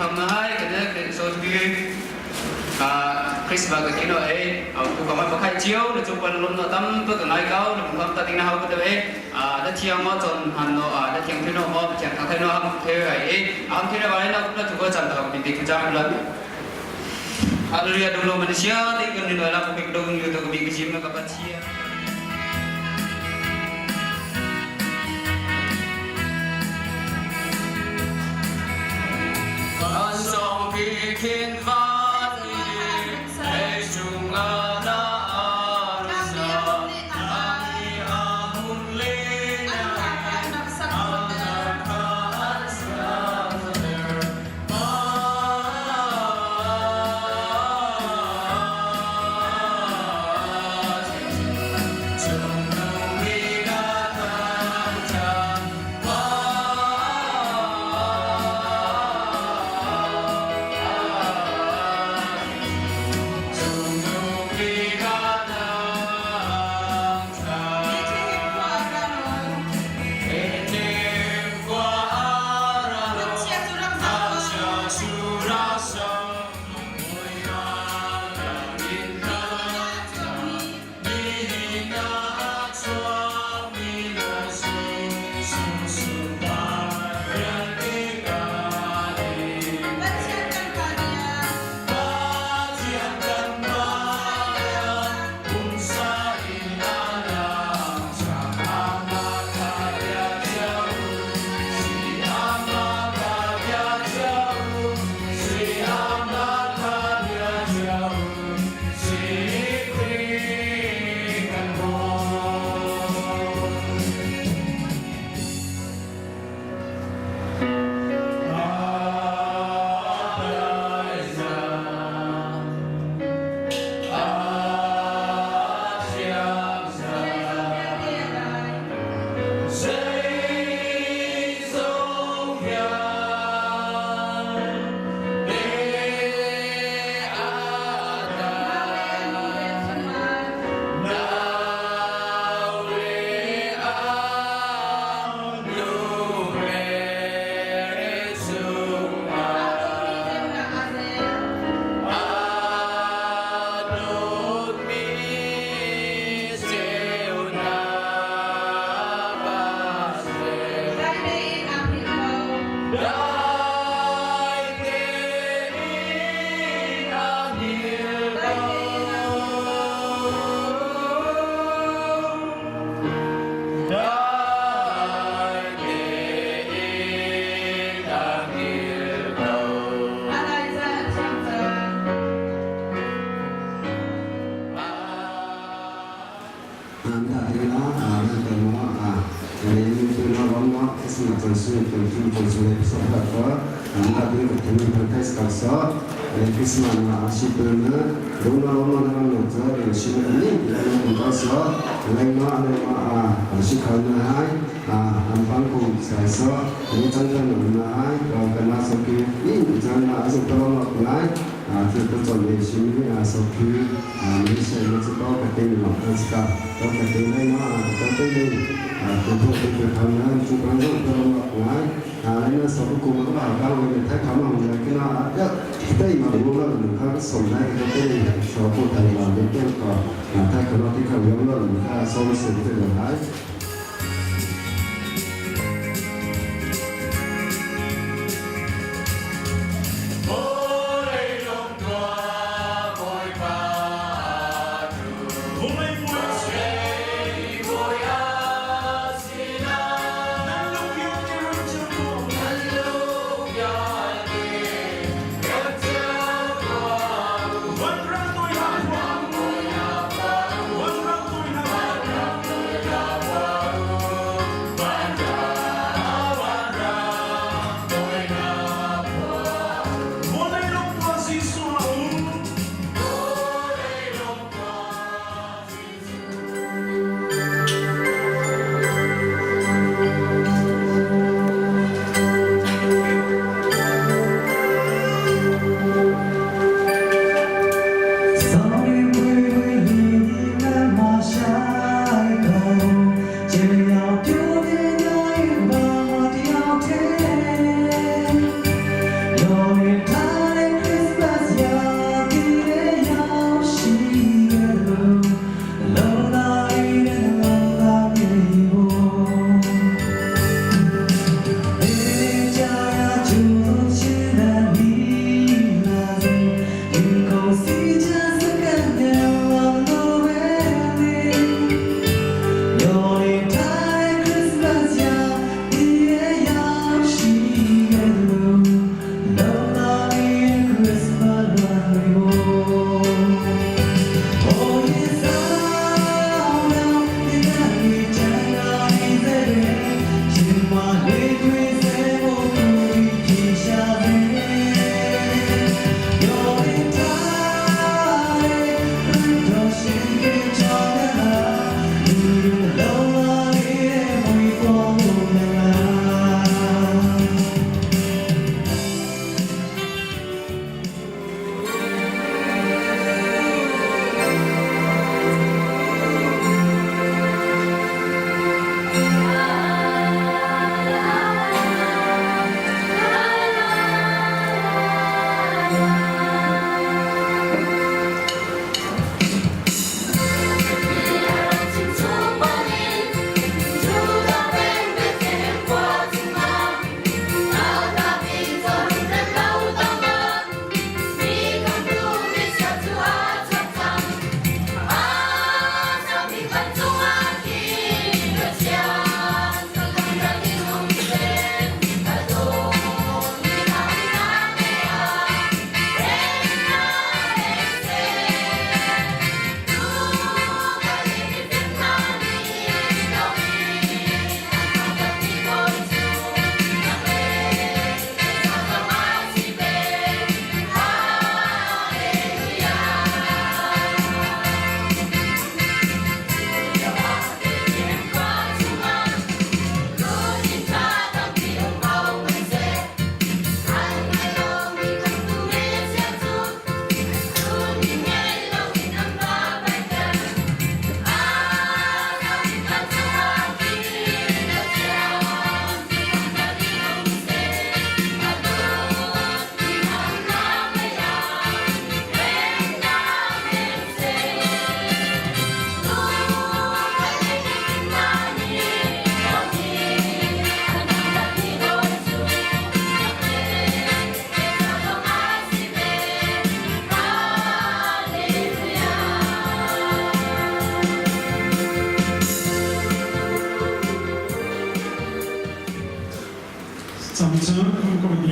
kham na hai kan ne so bi Christmas ka kino e ku ka ma pakhai chiao na chu pan lom no tam pa ka ngai kau na kham ta ting na hau ka te na thiang mo chon han no na thiang the no mo thiang thang the no ham the ai e am the na ba na na chu ko chan ta bin ti chang la. Hallelujah dum lo manusia ti kan ni la ko pek dong yu to ko bi ki jim na ka pachia. Kan song pi khin va ti ei chung a na sa ani a hun le na ana ka sa pa.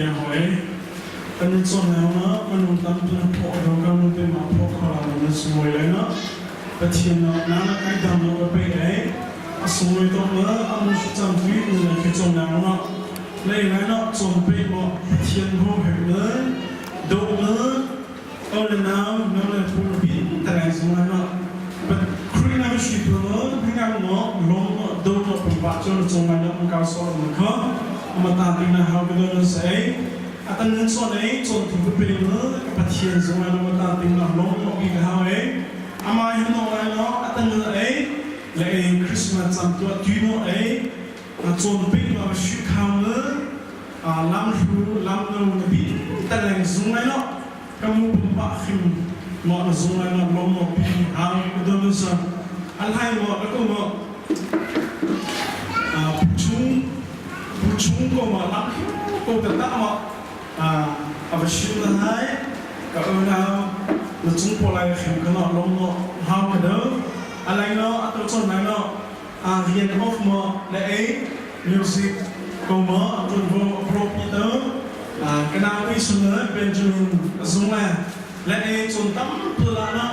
bia hoi. Kan in cawn lio na minung tampi na phaw do ka nu te ma phaw kho la na sungoi lai na Pathian na na na kai dam no ka pe ai a sungoi tok na amu shi cham tui nu na khi cawn lio na lei lai na cawn pe mo Pathian ho hek na do na ole nau na le pu bi ta lai zung lai na but Khrih na shi tu no hingang no long no do no pum pa chon chung lai na ka so no kha amata ting na hau ka do na sai atan nan chon ei chon thu pe no ka Pathian zung lai no ta ting na long no bi ka hau ei ama hin no lai no atan na ei le ei Christmas cham tu tu no ei a chon pe no shi khao na lam hlu lam no na bi ta leng zung lai no kamu pumpa khim mo na zung lai no lom no pi hang ka do sa al hai mo ka ko mo chung chung ko ma lam ko ta ta ma a va shim na hai ka unau na chung po lai khim ka no lom no hau ka do alai no ato chon lai no a rian off mo le ei music ko mo atun vo pro pi to ka nau pi sun Benjamin zung le le ei chon tam tu la na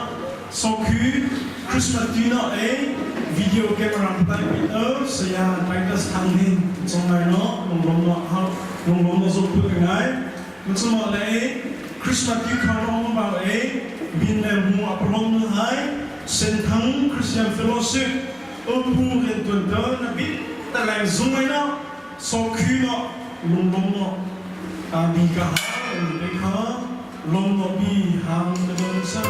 so khu Christmas tu no ei video camera tai pi to saya Titus Thang Hin chong lai no lung lom no ha lung lom no zo pu ka ngai Mutsuma le ei Christmas tu kha rong ba ei bin le mu apolong nu hai Senthang Christian Fellowship Opu rian tuan to na bit ta leng zung lai no so khu no lung lom no ta bi ka ha pe kha lom no bi hang ka don sa.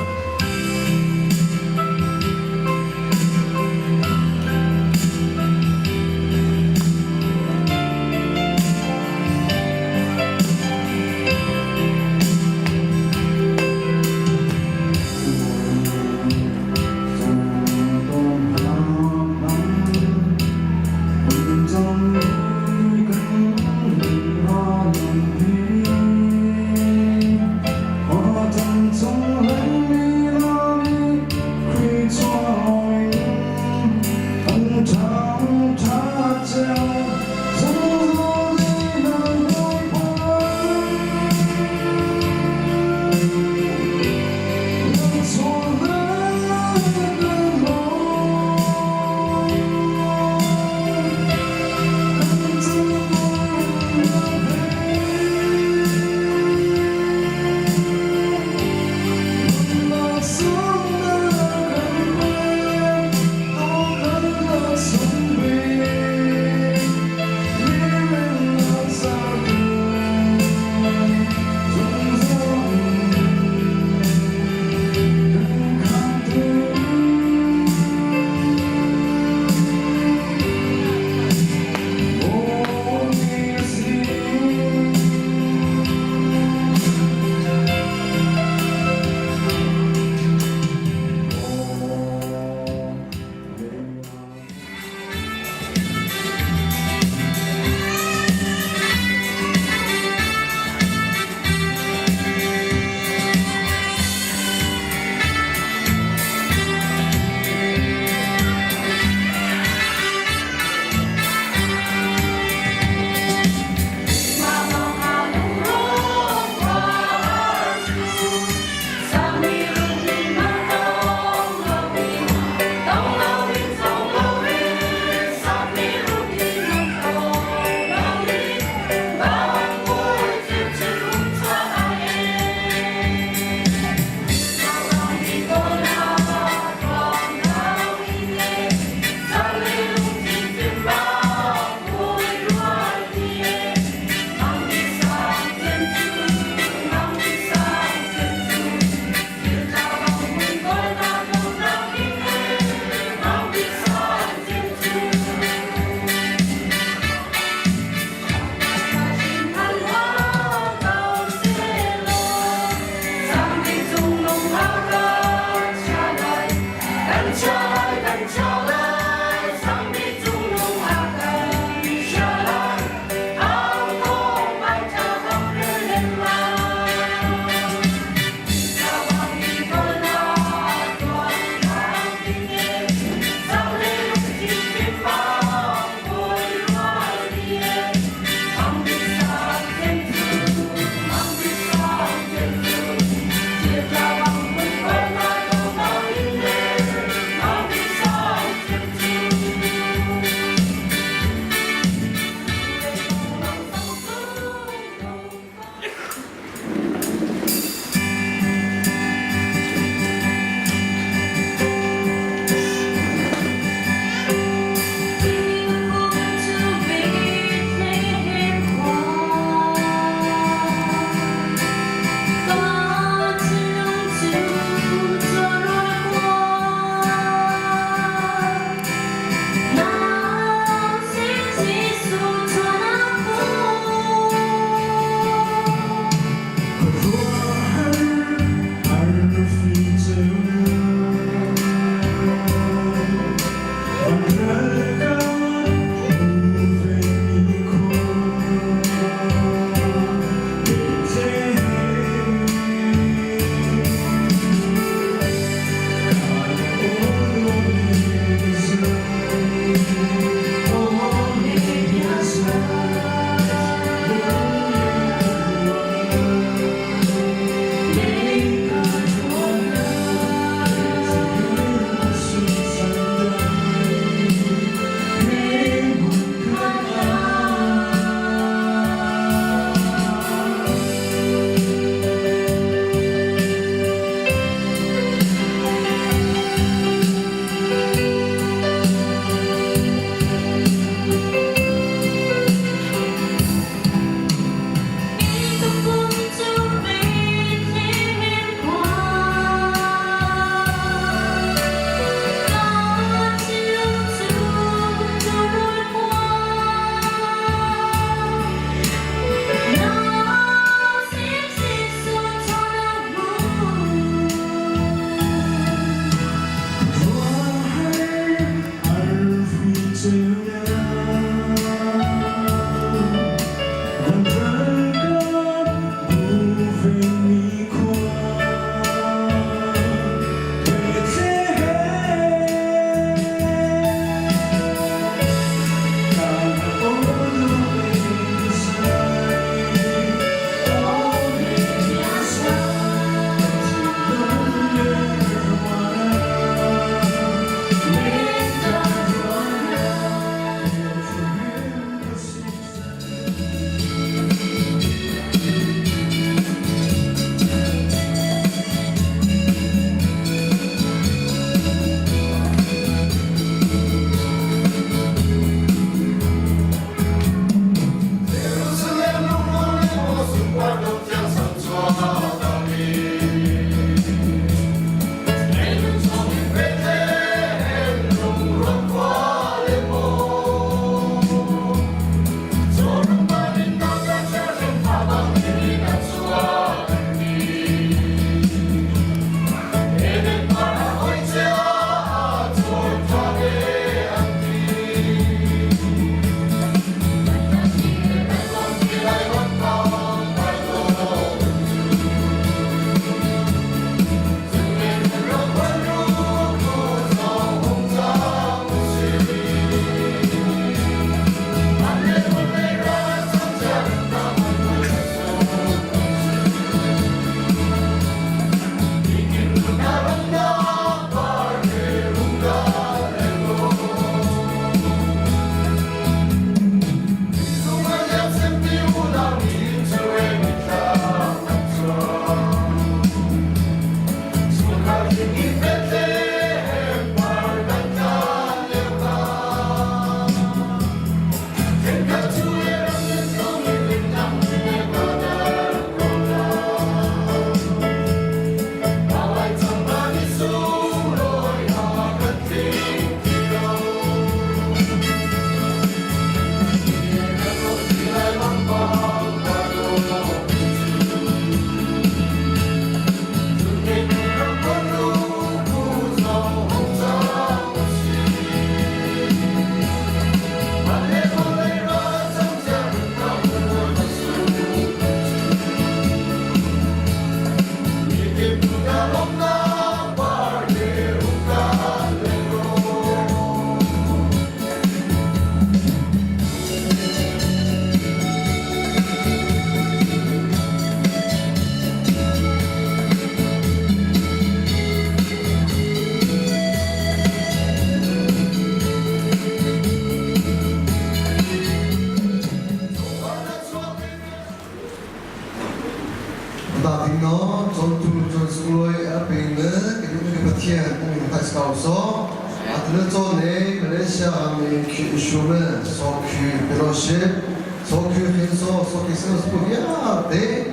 Amin thai skau so atunu chon ne Malaysia ami khi issue so khi fellowship so khi khin so so khi so so ya te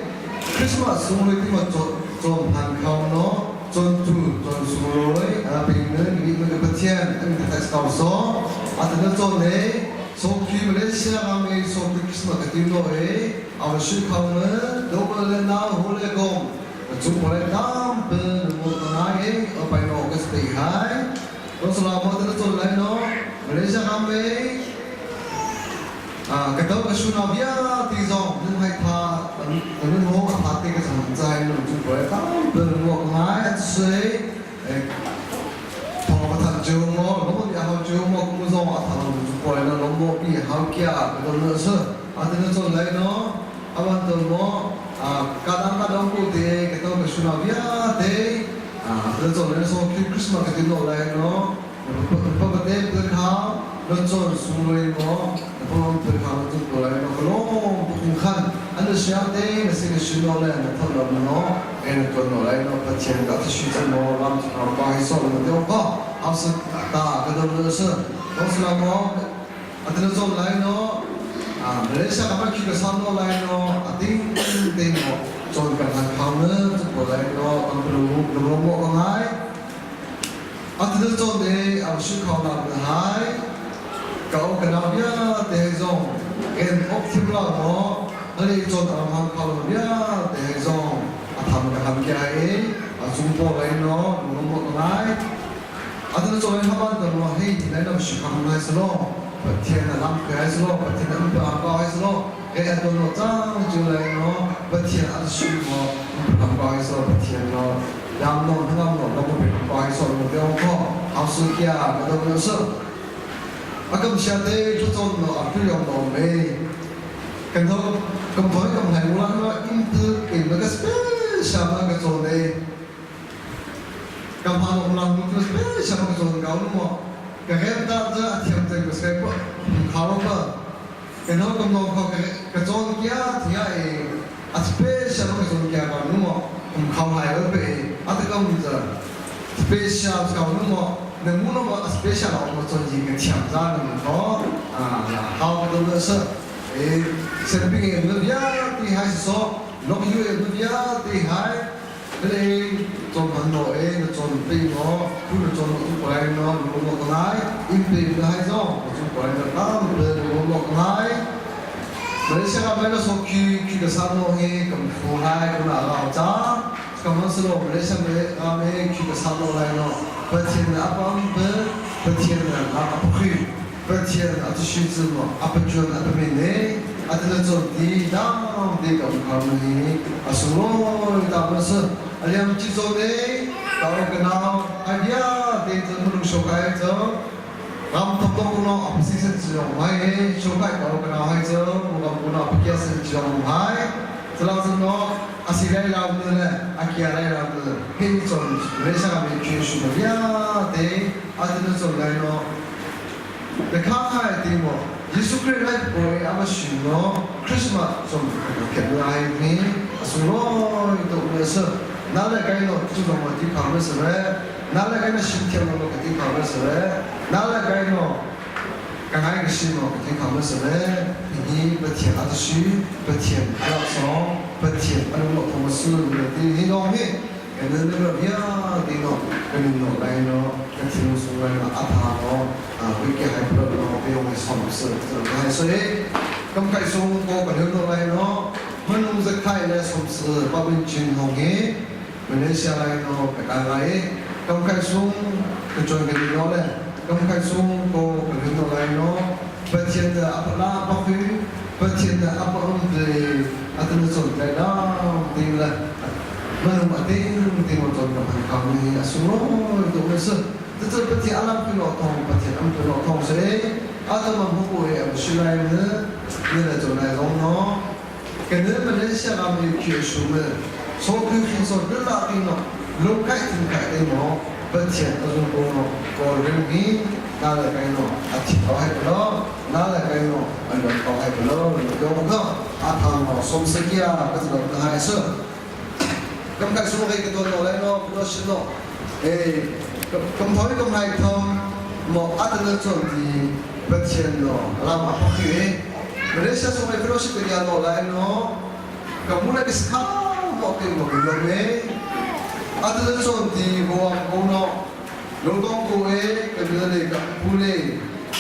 Christmas sung loi ti ma chon han khau no chon tu chon sung loi a ping ne ni ma ke Pathian amin thai skau so atunu chon ne so khi Malaysia ami so khi Christmas ka ti no e aw shi khau ne do le na ho le gom Cung le tampi ngut ngai i pai no ka sti hai. Ko sala mo te chul lai no Malaysia kam me ka to ka shuna bia ti zong nun hai tha nun ho a tha te ka chang chai nun chung le tampi ngut ngai at se thong ka than chu mo lo mo ya hau chu mo ku zong a tha nun chung le no lo mo pi hau kya ka to no se a te chul lai no awan to mo kadang kadang ko te ka to ka shuna viate le chon le so ki Christmas ka tin no lai no pa pa te pe kha lo chon su loi mo pa pe kha lo chon ko lai no ko lo pu khan an sia te na se ka shu no le na thon lo no en ko no lai no pa chen ka ti shu mo lam pa pa hi so lo te ko am sa ta ka do lo se ko sa mo atino zon lai no Malaysia ka ma khi ka sam no lai no ating ting mo chon kan han khau ne chu ko lai no kan lu lu mo ka ngai atino chon de am shi khau na na hai ka o ka na bia te zong en ok thim la mo ali chon am han khau na bia te zong a tham ka ham kya e a chung po lai no lu mo ka ngai Atana chawi haman ta lo hei ti lai lo shi kham ngai salo Pathian a lam kai salo Pathian an pa pa hai salo e aton lo chang chu lai no Pathian an shi mo kham pa hai salo Pathian no lam no ngam no lo mo pa hai salo mo te ko hau su kya ka do no so akam sha te chu chon no a tu yong no me kan tho kam thoi kam hai ulang no in tu ke ma ka special ma ka chon ne Ka hmaan um lang tu special ka cawn ko nu maw ka rem ta cu a thiam cem ka sai ko khau ka ka no ka no kho ka cawn kia thia e a special ka cawn kia ka nu maw um khau lai lo pe a ta kam za special ka nu maw na mu no ma special a mo cawn ji ka thiam za nu ko a hau ka do se e sen ping e nu bia ti hai so nok yu e nu bia ti hai Hei cawn hman no e na cawn pe no tu na cawn tu kwai no lu lo ka ngai in pe na hai zo tu kwai na tam pe lu lo ka ngai Malaysia ka mai na so ki ki ka sa no he kam phu hai ko na ra cha kam man slo Malaysia me ka me ki ka sa no lai no Pathian na apam pe Pathian na la apkhri Pathian a tu shi chu mo apachun apame ne atana chon ti dam de ka kham ni asuro ta ma se aliam chi zo ne ta ka na idea te chu nu sho kai cho ram thok to no apsi sen chi jong mai he sho kai ta ka na hai cho mu kam ku na apkia sen chi jong hai chala chu no asi lai lam ne le akia lai lam ne hin chon le sa ka me chi shu ya te atana chon lai no Biakhai ti maw Jesuh Khrih lai bawi a va si law Christmas zong khen lai mi a sunglawi tuk mi a si. Na le kai no cu zong ma ti kho na si ve. Na le kai na sim thiam lo ka ti kho na si ve. Na le kai no ka ngai ka sim lo ka ti kho na si ve. Hihi Pathian a si, Pathian a laksawng, Pathian a lung lo thong a si ti hi lawng hi kan nun no vialte no kan nun no lai no kan thinlung sung lai no a tha no wiki hai pro no pe yong som se hai so e kam kai sung ko kan nun no lai no manung zakhai le som se pabin chin hong he Malaysia lai no ka kan lai kam kai sung ka chon kan no le kam kai sung ko kan nun no lai no Pathian da apala pa khu Pathian da apa um de atanu chon kai na ding la Manung a ting ting mo ton kam han kam ni a sunglawi tuk na si. Cucu Pathian alam pi lo thong Pathian am pi lo thong si. Adam am hu e am si lai ne ne le chon lai zong no. Kan ne Malaysia ram i khi su me so khu khi so du la ti no lung kai tin kai te mo Pathian a zung ko no ko ring hi na le kai no a thi ko hai lo na le kai no an lo ko hai lo yo ko a thang no som se kia ka lo na hai se Kam kai sung kai ka ton no lai no no shin no. Eh. Kam thoi kam hai thom mo atana chon ti Pathian no ram a phak i Malaysia sung ai fellowship ya no lai no kamu le kiskha mo ke mo ke lo me atana chon ti bo am ko no lungdong ko e ka mi le ka pu le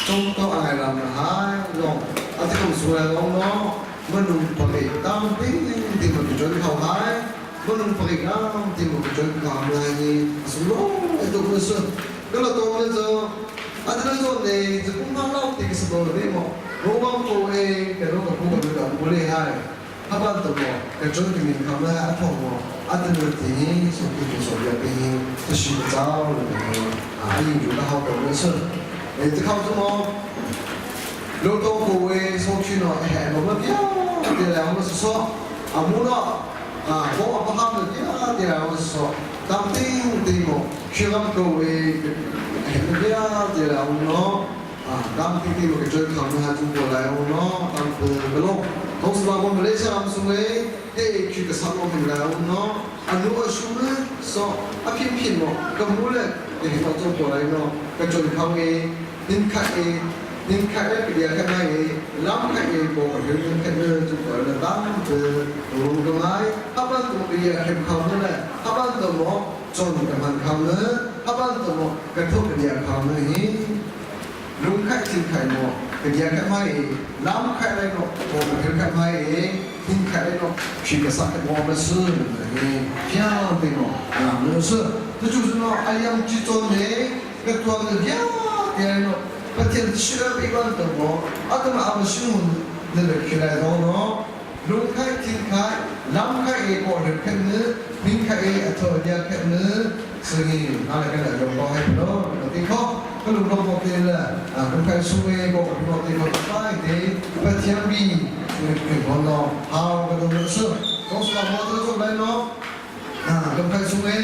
chong to angai ram na hai long ati kum suai long no manung pake tam ting ti mo ki chon khau hai manung pake kam ti mo ki chon kham lai ni asum lo e to ko su ka lo to le zo atana zo ne zu kum ma lau ti ki sa do ne mo ro bang ko e ka ro ka pu ka ka pu le hai haban to mo ka chon ki min kham lai a thong mo atana ti so ki ki so ya ti to shi chao le ne a yin ju ka hao ko le su e ti khao zu mo lo to ko we so chi no he mo ma pia ti la mo so a mu no a bo a pa ham le pia ti la mo so tam ting ti mo khi lam ko we he pia ti la mo no 啊，当弟弟我给追考们还中国来哦喏，当个咯，同时把我们那些他们说诶，诶，去个啥我们来哦喏，啊，如果说呢，说啊偏偏哦，个母嘞，你到中国来喏，个追考诶，您看诶，您看诶，别看那诶，老看诶，我个人看呢，中国人当个龙个来，他们都别看考呢嘞，他们都么做个มัน考呢，他们都么个ทุกเดีย考呢嘿。lung khai chin khai mo ka dia khai mai lam khai lai no ko ka khai mai tin khai lai no去个啥个我们是漂的喏啊，那是这就是喏，哎呀，去做呢，个做的呀，的喏，把天去了别管的么，啊，他们阿们新闻那个起来喏喏，lung khai tin khai lam khai e ko le khen ne min khai e atho dia khen ne 所以拿来跟来用高还不咯，那地方。ก็ลุงลงบอกเองแหละอ่าคนใครสู้เองบอกบอกเองบอกไปเดี๋ยวไปเทียมบีเป็นคนเนาะฮาวก็ต้องเชื่อต้องสลับมอเตอร์ส่งได้เนาะอ่าคนใครสู้เอง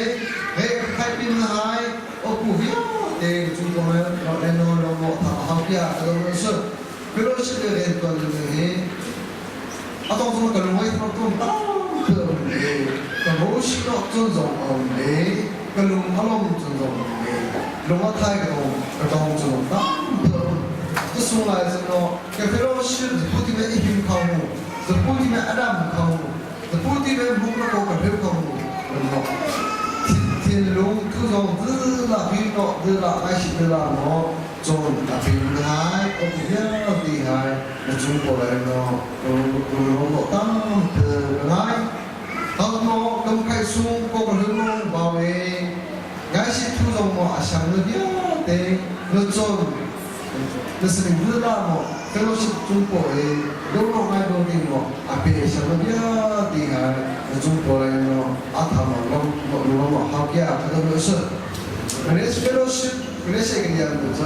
เฮ้ยใครบินหายโอ้กูเฮียเองจุดตรงนั้นเราเองเราบอกฮาวเกียก็ต้องเชื่อคือเราเชื่อเรียนตัวนี้啊，当中个龙威他都当个个无锡咯尊重哦嘞，个龙阿龙尊重嘞，龙阿泰个东个当尊重当个，这送来是喏，个非老师是不停的一群考目，是不停的阿达姆考目，是不停的木那个个流考目，喏，天龙土中日啦比喏日啦爱是日啦喏，中大平台，我不要厉害，那中国人喏，龙龙当个来，他喏刚开始过个龙包诶，爱是土中么想的了得，那中，那是你日啦么，这都是中国的，龙龙爱多的么，啊别想的了厉害，那中国人喏，啊他们龙龙龙好个，他都是，那是都是那些个样子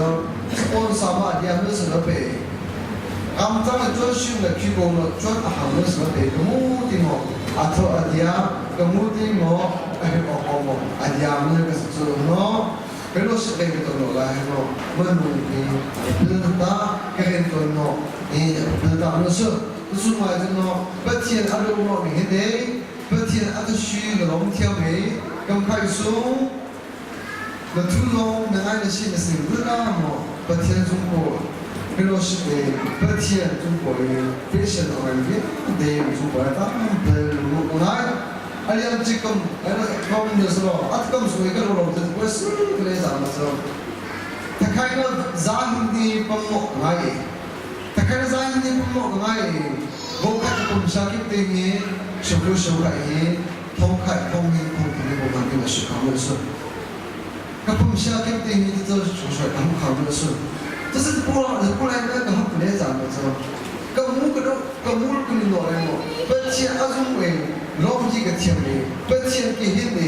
，on sama dia 那是那边。刚刚的专训的提供了专行的什么的，个目的么？阿托阿迪亚，个目的么？哎，哦哦哦，阿迪亚那个是做喏，别罗是那个都喏来喏，问问题，不是他，个人都喏，你不知道那是，是嘛就喏，白天阿都喏，明天的，白天阿都虚个龙天没，刚开始，那土中那爱的心是不那么，白天中国。比如是白天中国的百姓的的中国的当的无奈，哎呀，这个哎那他们就是说，啊，这个属于个罗这不是个来啥么子？他开个啥兄弟帮我来，他开个啥兄弟帮我来，我看这个啥给对面，手就手来，通开通明通的我们这个是他们是，他不下给对面这出出来他们考虑的是。这是过来过来那个不来咱们知道，个木个都个木个你拿来么？白天阿种为老几个天的，白天给黑的，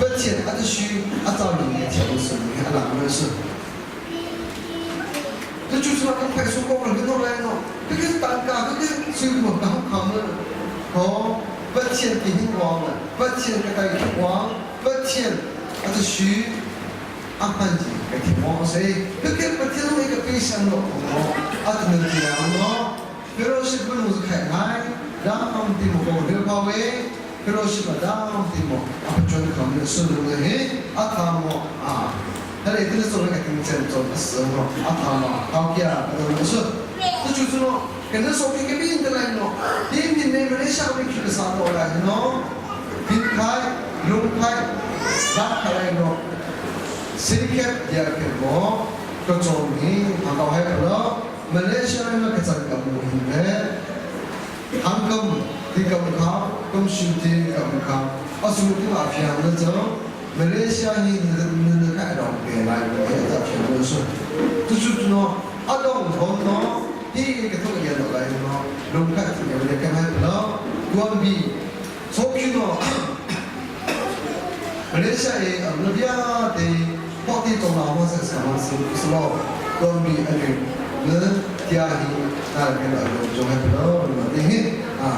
白天阿的虚阿早里面天都是你看哪个是？这就是那个快速过了个拿来喏，这个单价这个水果刚扛的，哦，白天给黑光了，白天给他光，白天阿的虚。阿汉子个天王谁？个个不听那个悲伤的哦，阿他们讲喏，比如是不能是开开，让的么个刘高位，比如是不让的么，阿不准他们是的嘿，阿他么啊， Hale tin so ka tin chen chon as no atha no how kya ka do so tu chu chu no kan so ki ke bin te lai no tin tin ne Malaysia ko ki sa to la no tin khai lung khai dak khai no siket dia ke mo ko chon hi ha ka hai lo Malaysia no ka chan ka mu hin ne hang kam ti kam kha kam shu ti kam kha asu ti ma phiang na cho Malaysia hi na ka dong pe lai lo he ta phiang lo su tu chu tu no a dong thon no hi ka thok yan lo lai no lung kha ti ke ka hai lo tuan bi so phi no Malaysia e am lo bia te po ti tong na ho sa sa ma su su lo tuan bi a ni ne tia hi na ke la lo jo hai lo lo ti hi a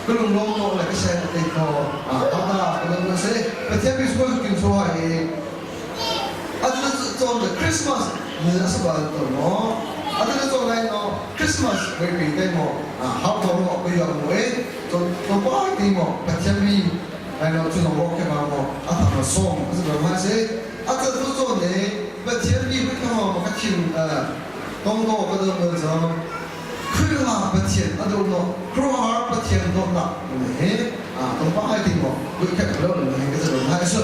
ka lung lawm lo le ka sen te ko a ta ka lung se Pathian bi so kin so hai atu chon the Christmas ni asa ba to no atu chon lai no Christmas we pi te mo a how to mo ko yo mo e to to pa ti mo Pathian bi ai no chu no ke ma mo a ta no som asa ba ma se atu tu chon ne Pathian bi ko mo ka thin tong do ka do mo zo Khrihfa Pathian a dawtnak khuaruahhar Pathian dawtnak he tongpa ai ting maw duhkhat lo he ka zalon hai su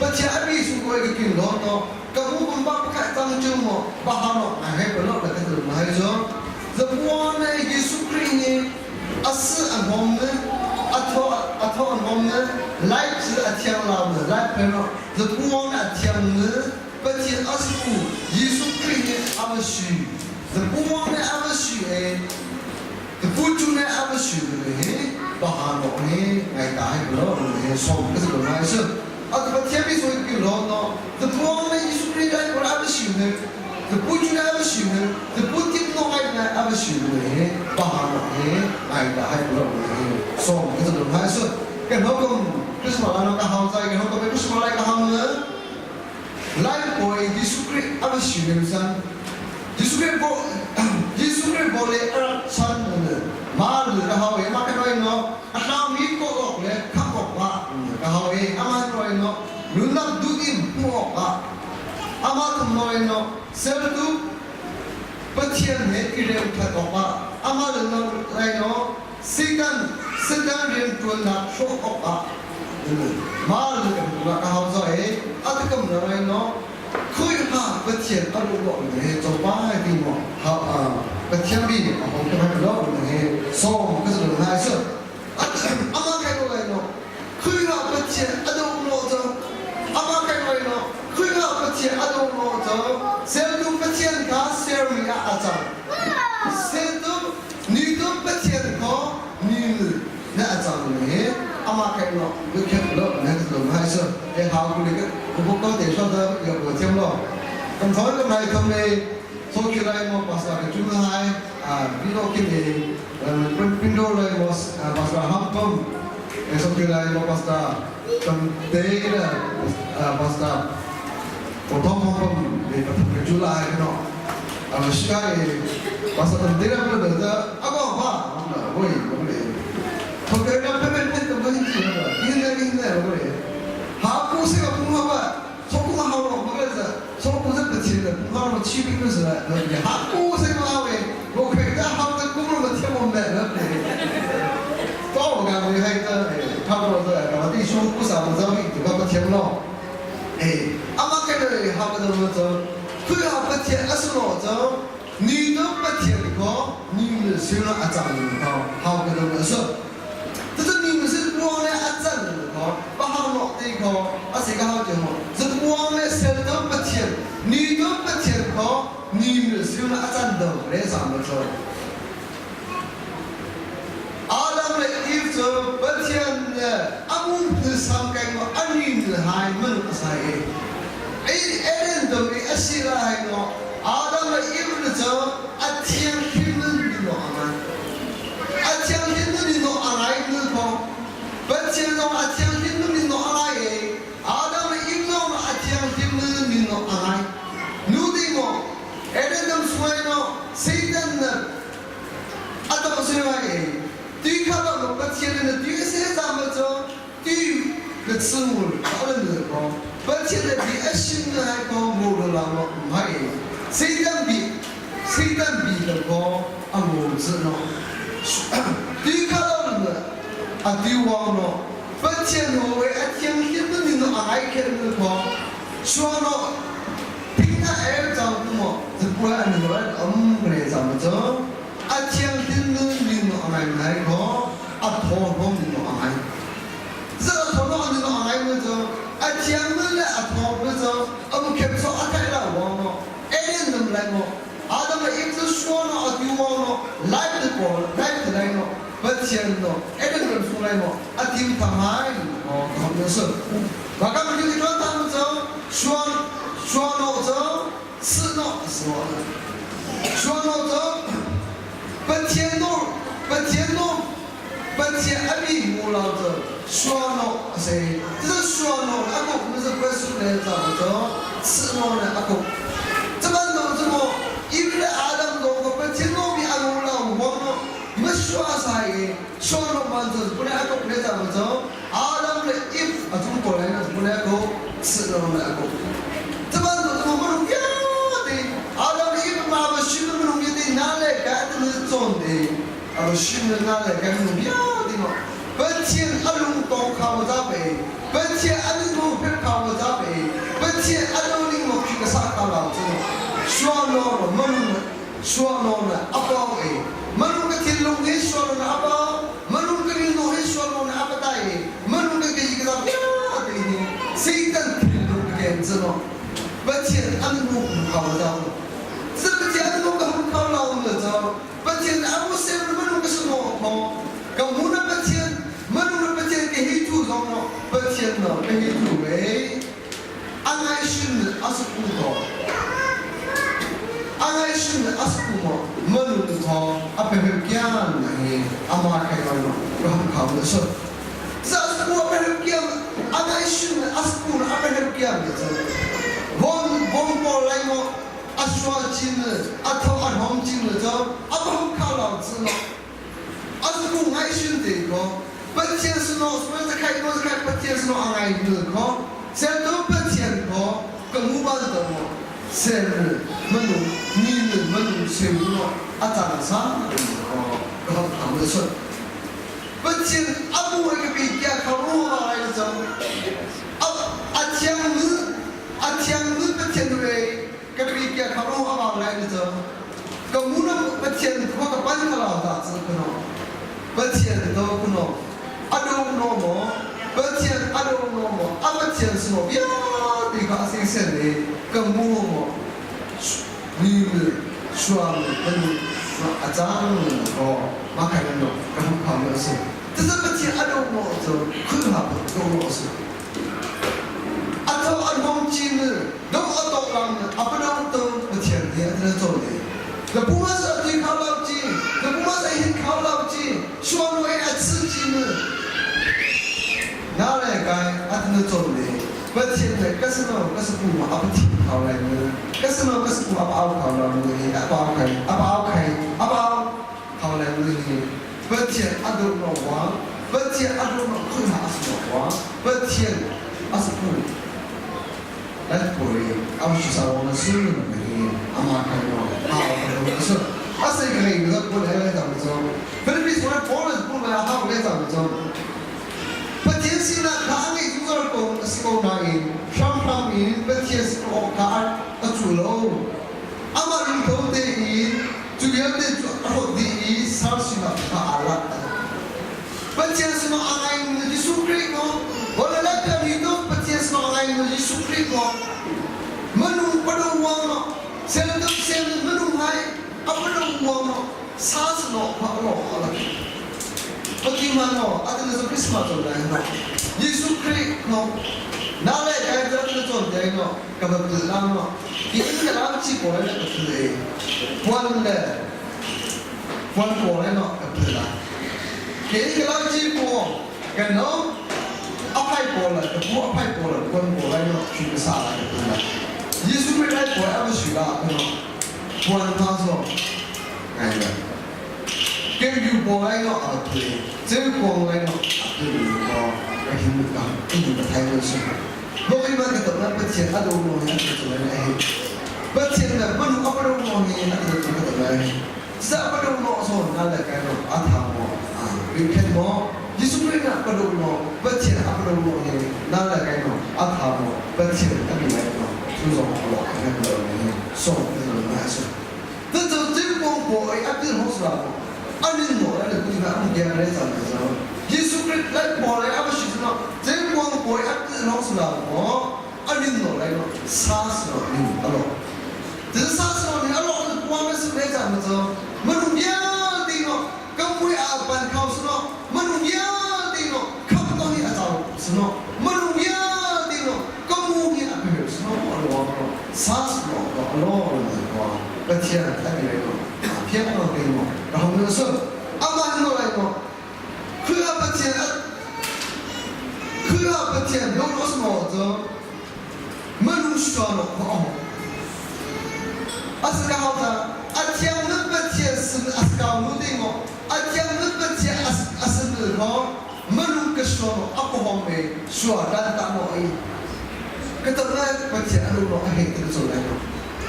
Pathian a mi su ko ka kin lo no ka mu bum ba ka tang chu mo ba ha no na he ko lo ka zalon hai zo zapuan ne Jesu Christ ni as an hom ne atho atho an hom ne life chu a thiang lam ne life pe no zapuan a thiang ne Pathian asu Jesu Christ ni amashi Zapuang ne a va si e Zapu ne a va si le he baha no he ngai ta he lo he som ka lo ngai su a Pathian bi so ki lo no zapuang ne Jesu Christ ai ko a va si ne zapu chu ne a va si ne zapu tim no ngai na a va si le he baha no he ngai ta he lo he som ka lo ngai su kan ho kom Christmas no ka hau zai kan ho kom Christmas lai ka hau ne Lai pawi Jesuh Khrih a va si lio chan Jesuh Khrih bo Jesuh Khrih bo le a rak chan ma lu ka hau i ma ka noi no a hlangmi kawh awk le khak awk ah ka hau i ama noi no nunnak duh in hmuh awk ah ama thum noi no sertu Pathian he i rem that awk ah ama le no lai no Satan Satan rianṭuannak hrawh awkah mal ka hau zo i a tikam na rai no khuiha Pathian a ruh lo he copai ti mo ha Pathian bi a hong ka hai lo he som ka zul hai su ama kai lo lai no khuiha Pathian a do lo cho ama kai lai no khuiha Pathian a do lo cho seltu Pathian kha sermi ah a cang seltu Ni tu Pathian ko ni na a cang ni ama kai lo lu khet lo na lo mai so e hau ku le ku bu ko te so da yo ko chem lo kam thoi kam nai tham le so ki lai mo pasa ka chu hai a bi lo ki le pin pin do lai mo pasa ham kom e so ki lai mo pasa kam te la pasa ko thom hom kom le pa ka chu lai no 啊，Pathian a si lo cu ni tu Pathian ko ni nu sin a cang ko hau ka dum a su tu ni nu sin ruang le a can ko pa hau lo ti ko a si ka hau ti ho zu ruang le sel tu Pathian ni tu Pathian ko ni nu sin a can do re sam lo Adam le Eve cu Pathian le amu hnu sam keng ani nu hai mun a sai i Eden dum i a si lai maw Adam le Eve nu cu a thianghlim nun ni maw a ngai a thianghlim nun ni maw a ngai nu ko Pathian zong a thianghlim nun ni maw a ngai i Adam le Eve zong a thianghlim nun ni maw a ngai nu ding maw Eden dum suai maw Satan a dong si lai i ti kha bang Pathian in a ti a si cang cu ti ka chung a lan ko. Pathian le bi a sim na hai ko ngo lo la mo mai Satan bi Satan bi lo ko a ngo zu no ti kha lo na a ti wang no Pathian ho we a thiang hlim ni no a ngai khen nu ko suang no thing na er chang ku mo zipua an lo an om re chang cho a thiang hlim nu ni no a ngai ngai ko a thaw hom ni no a ngai za thaw no ni no a ngai mu cho a thiang nu le a thaw mu cho am khem so a thai la wang no eden nam lai mo Adam le Eve cu sua no a ti wang no life te pawl life te lai no Pathian no eden ram sung lai mo a tim tham hai o kham no su ba kam ki ti ton tham cho sua sua no cho si no sua sua no cho Pathian no Pathian no Pathian a mi mu lo cu sua no a si cu sua no a kuk mu cu Jesuh le ca cu si no le a kuk cu bantuk cu mu Eve le Adam dong ko Pathian no mi a nung lo huang no Mashua sai i sua no man cu pune a kuk le ca cu Adam le Eve a cung ko lai na pune a kuk si no le a kuk cu bantuk cu mu minung vialte Adam le Eve ma ba shin minung vialte na le ka te cawn te hrim na le kan nu vialte no Pathian a lung tong kha ma za pe Pathian a nu phet kha ma za pe Pathian a lo ning mo khi ka sa ka la chu sua no no manu sua no na apau e manu ka thil lung he sua no na apau manu ka rin no he sua no na apatai e manu ka ke ka za te ni Satan thil lung ka ken chu no Pathian an nu kha ma za Pathian an nu ka hum kha la no cho Pathian a mu sem minung ka si maw maw ka mu na Pathian minung na Pathian ka hi tu zong maw Pathian no ka hi tu ve a ngai shin a su ku ko a ngai shin a su ku mo manung tho a pe pe kian hi ama kai no no ka ham khau na su za su ku a pe pe kian a ngai shin a su ku a pe pe kian ni chu von von por lai mo 阿说金了，阿头阿红金了，就阿不红靠老子了，阿是不爱心这个，本钱是喏，所以是开多是开本钱是喏，阿爱的个，现在都本钱个，跟我把的么，生日没弄，女人没弄，谁弄？阿长啥？哦，然后他们说，本钱阿不会个比家靠路来的走，阿阿强子，阿强子本钱对。Ka pi kia kha ro awang lai na cu ka mu na Pathian khua ka pan ka lau ta cu kuno Pathian do kuno ado no mo Pathian ado no mo a Pathian suno vialte ka asing sen le ka mu mo ni suam kan a cang ko ma kai no ka hum pham no si tu Pathian ado mo cu khun ha do mo si a tho an hong chin do a tok lang a padong to Pathian he a cho le la puma sa ti khao lao chi la puma sa hin khao lao chi shuang lo e a chi chi ne na le kai a tnu cho le Pathian le kasano kasapu ma a pathin khao lai ne kasano kasapu a pau khao lao ne a pau khai a pau khai a pau khao lai ne Pathian a do no wa Pathian a do no khun ha as no wa Pathian asapu Latpui Pathian sinak kha a ngeih zungzal ko a si ko nain hramhram in Pathian sin awk kha a cu lo. Amah lungtho tein cu vialte cu a hlawt dih i sar sinak kha aa lak. Pathian sinah a ngaimi Jesuh Khrih kong, vawlei le piami tu Pathian sinah a ngaimi Jesuh Khrih kong, minung panu uang seltum sel minung hai a panu uang sa sinah kha a lawng a lak. Pathian no atan zo Christmas chon lai no Jesuh Khrih no na le kai zat na chon te no ka ba tu lang no ki in ka lam chi ko le ka tu e puan le puan ko le no ka tu la ke ka lam chi po kan no a phai po la ka pu a phai po la puan ko lai no chu ka sa la ka tu la Jesuh Khrih lai po a ma shu la ka no puan tha so ngai la ke yu po lai no a tu cheu ko lai no a tu ko ka hin ka in ka thai no su Dawh man ka tam na Pathian a do mo hi a tu lai na hi. Pathian na manu a do mo hi a tu ka tam lai. Sa pa do mo so na le kai no a tha mo a ri khen mo Jesuh Khrih na pa do mo Pathian a pa do mo hi na le kai no a tha mo Pathian a bi lai no chu zong a lo khen lo ni so ni na so. 这就真光过爱一边好事啦。阿你诺来的故事呢，阿们讲来讲的时候，耶稣基督来过来阿不是什么，真光过爱一边好事啦。哦，阿你诺来咯，杀死了你阿罗，这是杀死了你阿罗，是光的是来讲的时候，没弄样的咯，跟不阿办考试咯，没弄样的咯，看不到你阿找是咯，没弄样的咯，跟不你阿不是咯，阿罗杀死了阿罗了。Pathian a ti lai maw? Phiang a pe maw? Ka hong na sung. Amah in lai maw? Khua Pathian a Khua Pathian dong os maw cu manu sua nok kho ong. Asaka hau ta a thiang nun Pathian sin askau nu ding maw? A thiang nun Pathian asin kho manu ka sua maw a ko me sua dan ta maw i ka tam lai Pathian anu maw a hei tin so lai maw?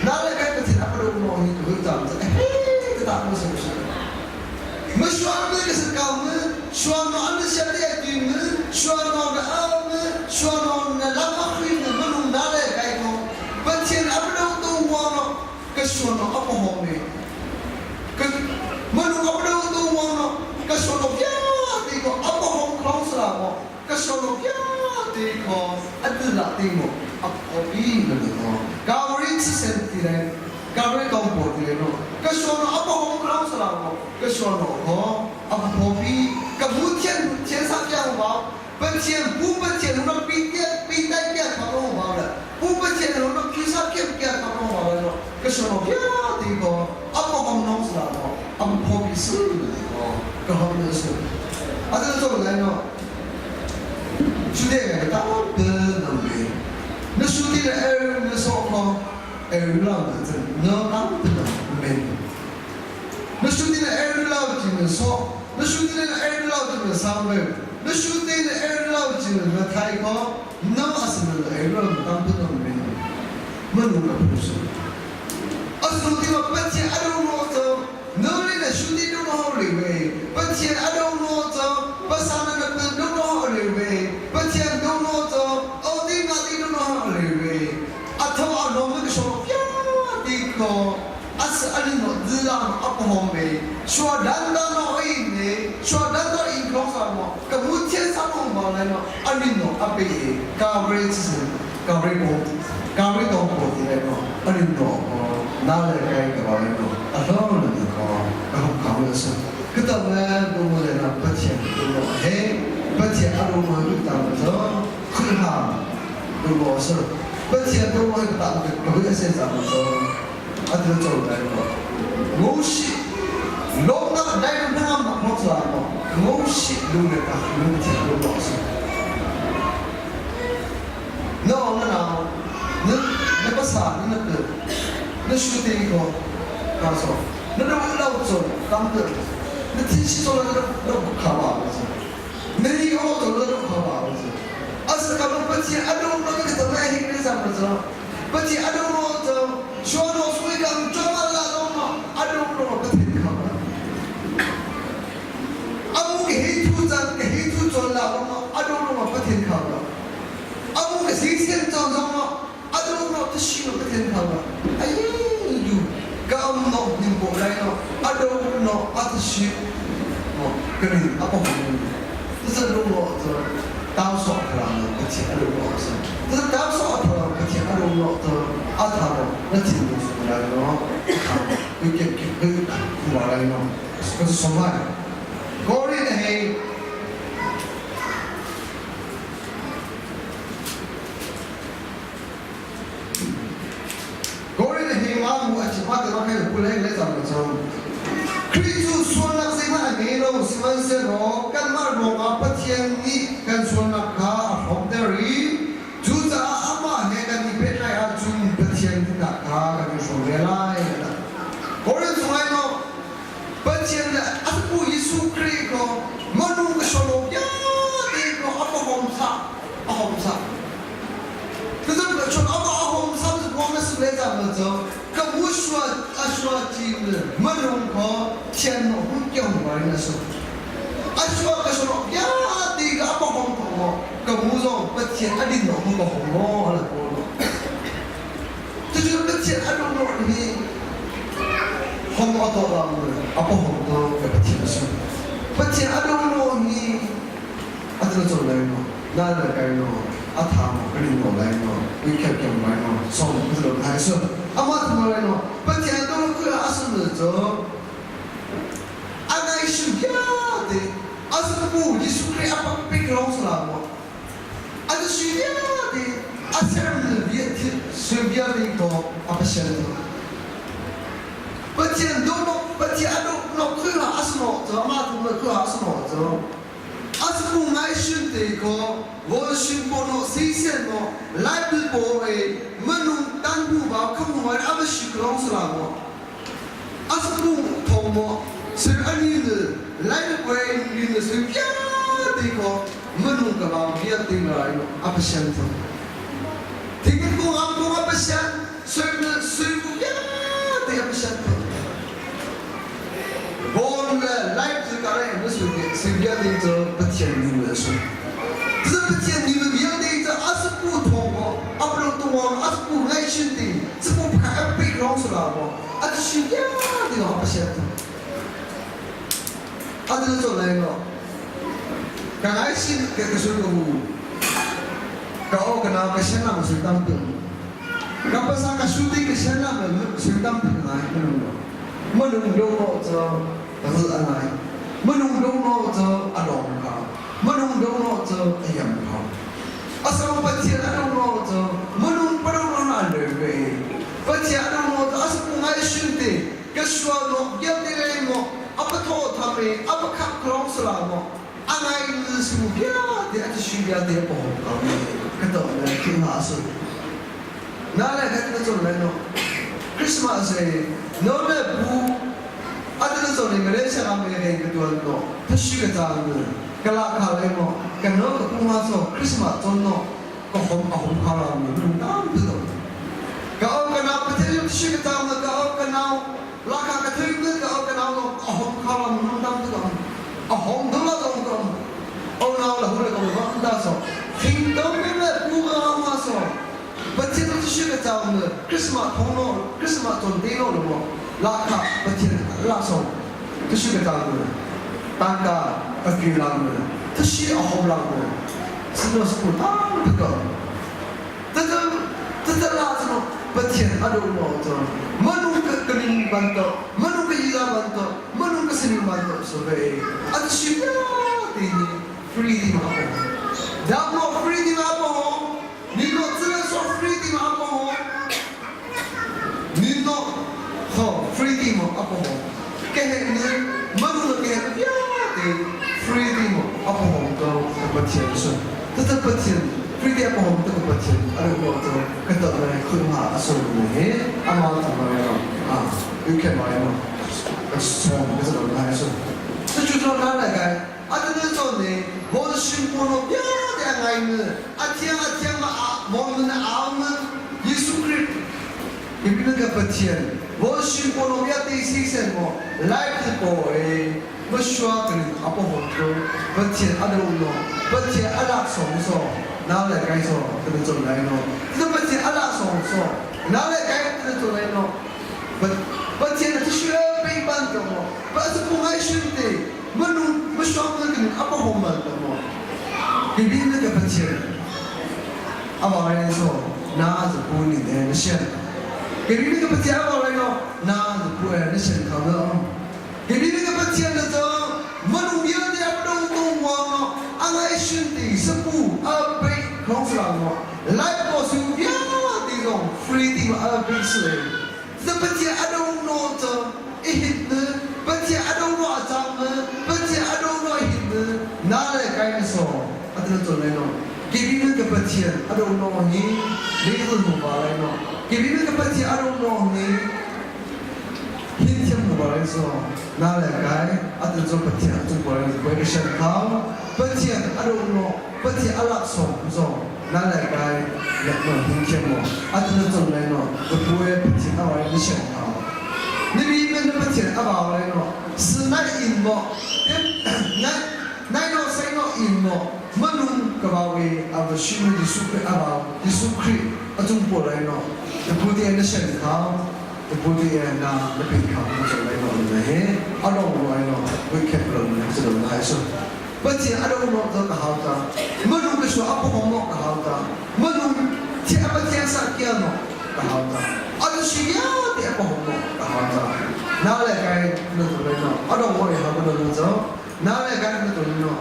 Na le kai Pathian a paru mo hi tu tam cha he ka ta mo so so ma shuan me ka sa kau me shuan no an sia te ti me shuan no na a me shuan no na la ma khri me ma nung na le kai ko Pathian a paru tu wa no ka shuan no a po ho me ka ma nung a paru tu wa no ka shuan no pya ti ko a po hong khong sa mo ကရှောလပြတေခေါအတလာတေမောအပေါ်ပြီးနော်ကာဝရိစင်တီရဲကာဝရိကောင်ပေါ်တီနော်ကရှောနအပေါ်ဟောခေါဆလာမောကရှောနဟောအပေါ်ပြီးကမှု天天上降毛本钱不本钱那比点比带变好多毛了不本钱那比啥变变好多毛了ကရှောနပြတေခေါအပေါ်ဟောနောဆလာမောအပေါ်ပြီးစကဟောလို့ဆိုအဲ့ဒါဆိုလည်းနော် 书店个当的能力，那书店的二那说话，二老的真那当的能力。那书店的二老就能说，那书店的二老就能上位，那书店的二老就能抬高，那么是那二老当不能力，没那个不是。啊，书店嘛，本钱阿都罗走，努力的书店都好里位，本钱阿都罗走，不上那个本都好里位，本钱都罗走，奥迪马蒂都好里位，阿头阿罗那个说，呀，的个，阿是阿里诺自然阿不好美，说难道那一年，说难道一口什么，个无天上弄毛来喏，阿里诺阿贝，高瑞之高瑞公，高瑞东国的来喏，阿里诺。နားလည်းကိုင်းကပါလေတော့အလောင်းလည်းကောအဟုတ်ကောင်းလို့ဆိုကတမဲဘုံလည်းနာပတ်ချင်တော့ဟဲပတ်ချင်အလုံးမလူတာဆိုခွဟာဘုဘောဆိုပတ်ချင်တော့မတာကဘယ်ဆက်စားဆိုအတူတူတယ်တော့ငိုရှိလုံးနာနိုင်နာမမောစလာငိုရှိလူနေတာလူချင်လို့ဆိုနော်နော်နနပစာနန那兄弟个，他说，那都老做当的，那天气做了那那不卡吧是，那你好做了那卡吧是，啊是他们不接阿东那个怎么样那个什么子，不接阿东那走，说到所以讲专门拉东嘛，阿东那不听卡吧，阿木给黑土长给黑土做拉东嘛，阿东那不听卡吧，阿木给谁先长长嘛。阿东那不信不听卡吧，哎呦，刚诺你过来喏，阿东诺阿子西，哦，跟你阿不好，这是如果这当说出来了，不听阿东诺是，这是当说出来不听阿东诺这阿他诺那听不出来喏，佢佢佢佢话来喏，可是什么？高丽的黑。ကိုရိဟေမာမူအချမတရခဲကုလဲလဲဆောင်ဆောင်ခရစ်သူဆွမ်းလက်စေမအနေလို့စမန်စေရောကန်မာရောငါပချင်နီကန်ဆွမ်းနာခါဟောဒရီဂျူဇာအမဟေကန်ဒီပေလိုက်အချွန်ပချင်နာခါကန်ဆွမ်းလဲလိုက်ကိုရိဆွမ်းနောပချင်အပူယေရှုခရစ်ကိုမနုကရှလောပြဒီကိုအပဟောစာအဟောစာ Tucu chun aba ahom sam buang na sule zam na cu ka mu shua a shua chi manung ko thian no hun kyong wa na su a shua ka shua ya ti ka apa hom ko mo ka mu zong Pathian adin no mu ka hom mo ala ko Cucu Pathian a lung rawh hi hom a tuah lam a pahom to ka Pathian a si. Pathian a lung rawh hi a tu cun lai maw, na le kai maw, a tha maw, ka ning maw lai maw, ui khem khem lai maw, song ka tu lai su. Amah tu lai maw, Pathian lung rawh a sun cu a ngai su vialte a sun bu Jesuh Khrih a pak pik lawng sala maw An sui vialte a sermi sui vialte kong a Pathian cu Pathian duhnok Pathian a duhnok khuiha a sunawh cu amah tu khuiha a sunawh cu a smu ngai shin te ko vol shin po no si sian mo lai pil po e manung tan hu ba kham hu a va shi klong sala mo a smu thong mo sir ani ne lai le kwe ni ne sui vialte ko Minung ka bang vialte ngai a Pathian cu thingkung am kung a Pathian sui vialte a Pathian cu Born le life cu ka reh na sui sui vialte cu Pathian nu le su cu Pathian ni vialte cu a sapu thong ko a plo tungong a sapu ngai chin ti sapu phak a pek rong sala mo a sui vialte a Pathian cu a tu cu lai lo Ka ngaisin ka ka sul ka hu. Ka aw ka nau ka sian lam sul tam tung. Ka pasa ka shooting ka sian lam sul tam tung ngai manung lo. Manung do no cho rul a ngai. Manung do no cho a dong ka. Manung do no cho a yam ka. Asam Pathian a do no cho manung pa do no na le ve. Pathian a do no cho asu ngai shin te ka sual no vialte le mo a patho tham i a pakhat krong sala mo a ngai su vialte a ti vialte a pawm ko mi ka to le khi ma su na le ka na chon le no Christmas e no le bu a ti na chon le Malaysia ram le ka tuan no thashi ka chang ne ka la kha le mo ka no ka pu ma so Christmas chon no ka hom a hom kha la mi lung tam tu to ka au ka nau pathian thashi ka chang na ka au ka nau laka ka thei ne ka au ka nau no a hom kha la mi lung tam tu to a hom dum la dong to au nau la hu le ko ma da so thing dong me le pu ga ma so pathian thashi ka chang ne Christmas thong no Christmas ton te no lo mo laka pathian la so thashi ka chang ne tangka ka lang ne thashi a hom lang ne sino sku tam ko Cucu la cu Pathian a duh maw cu manu ka kaning bantuk manu ka ila bantuk manu ka sining bantuk so ve an si ti ni free di ma po dak mo free di ma po ni no tsila so free di ma po ni no ho free di mo apo ke he ni manu lo ke he te free di mo apo to Pathian su Cucu Pathian Khrih a pawm tuk Pathian a rak ruah cu ka ton lai khun ha a sur mi hi amah thang lai no a you can lai no ka song ka zalon lai su cucu cu na lai kai a tu chon ni bon shin po no bia te a ngai nu a thiang a thiang ma a mon nun a au nun Jesuh Khrih ibin ka Pathian bon shin po no bia te si sen mo life po e Joshua kan a pahom cu Pathian a do no Pathian a lak song so na le kai so kan chon lai no cu Pathian a lak song so na le kai kan chon lai no Pathian a thishre pe ban to mo pa su pu ngai shin te manu mashong na kan a pahom man to mo bibi na ka Pathian a ba lai so na zu pu ni ne na shen bibi na ka Pathian a ba lai no na zu pu e na shen kha no Hibi ka Pathian na cu manung vialte a do to muang no a ngaihsin ti sapu a pe khong salang no life ko su vialte zong free ti ma a pe si le za Pathian a do no cu i hit ne Pathian a do no a cang ne Pathian a do no a hit ne na le kai na so a tu chon lai no kibi ka Pathian a do no hi le mu ba lai no kibi ka Pathian a do no hi Hin thiam nu ba so na le kai atu cu Pathian cu boi boi ka shan khau Pathian a do no Pathian a lak song zo Na le kai nek no hin thiam mo atu na chon lai no ka pu e Pathian a wai na siang hau. Ni bi men na Pathian a bau lai no si nai in mo nai nai no sai no in mo manung ka bau e a va shi mu Jesuh Khrih a bau Jesuh Khrih a cung po lai no ka pu te na siang hau ka pu te na na pin khau na chon lai no na he a dong lo ai no vui khep lo na si lo na so Pathian a do no ka hau ta manu ka sua a pong no ka hau ta manu thi a Pathian sa kia no ka hau ta a du si ya te a pong no ka hau ta na le kai na tu le no a dong mo ha ba no zo na le kai na tu no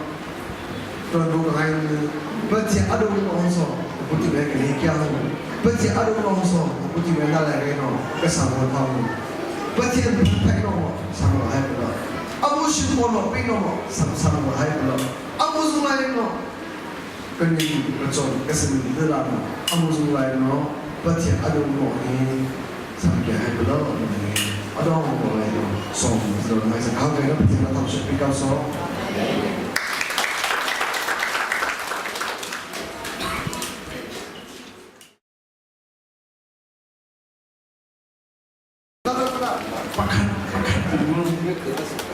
ton bu ka ngai Pathian a do no so bu ti le ka le kia no Pathian a do no so bu ti le na le kai no ka sa mo thau Pathian phai no sa mo hai ba amu shin mo no pin no sam sam mo hai lo amu zu lai no kan ni ka chon ka sin de la no amu zu lai no pathian adu no ni sam ke hai lo ni adong mo lai no som zo nai sa khau ke no pathian na tham shi pi ka so. Pakhat pakhat.